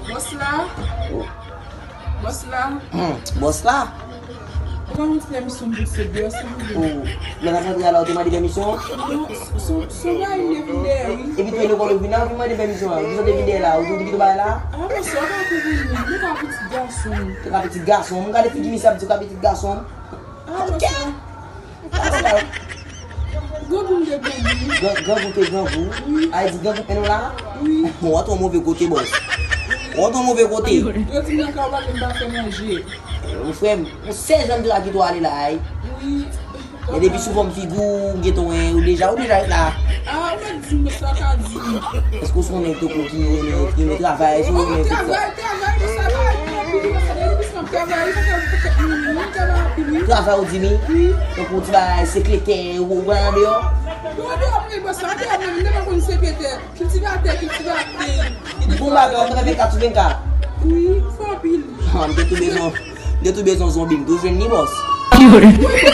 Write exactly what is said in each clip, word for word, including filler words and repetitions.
Bòs la. Bòs la. Hmm, bòs la. Ou pa yon ti pèmisyon pou se dèyè, silvouplè? Lè n ap rantre a la, ou te mande pèmisyon? Non, son, son bagay li te vin dèyè, wi. Epi tou, lekòl ou vin la, ou vin mande pèmisyon la. Ou te vin dèyè la, ou te kite bagay la? Ah, bòs la, ou pa konprann mwen. Mwen ka pitit gason. Ou ka pitit gason. Mwen gade figi misye ap di ou ka pitit gason. Ah, bòs la. Grangou m te grangou. Gran- Grangou te grangou. Wi. A di grangou mennen w la? Wi. Bon, w antre yon move kote, bòs. W antre yon move kote. Yo di m nan kay ou pa menm pa fè manje. Mon frè m, yon sèl jan m te ka kite w ale la, ay. Wi. Men depi sou fòm figi w, m gentan wè ou deja, ou deja ret la. Ah, ou mèt di m sa w ka di. Èske w se yon nèg tankou ki renmen, ki renmen travay, èske w renmen fè sa? Travay, travay, bòs la, travay anpil, bòs la, depi m ap travay, m ap travay anpil, wi. Travay ou di mi? Wi. Tankou ti bagay sekretè, ou, ou pral andeyò? Yo, andeyò, mwen, bòs la, andeyò, mwen, m te pa konn sekretè. Kiltivatè, kiltivatè. Bon bagay, w ap travay kat sou vennkat. Wi, fò anpil. Ah, m te tou bezwen, m te tou bezwen zonbi, m tou jwenn li, bòs.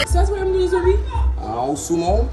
Sa se mwen m te zonbi? Ah, ou sou non?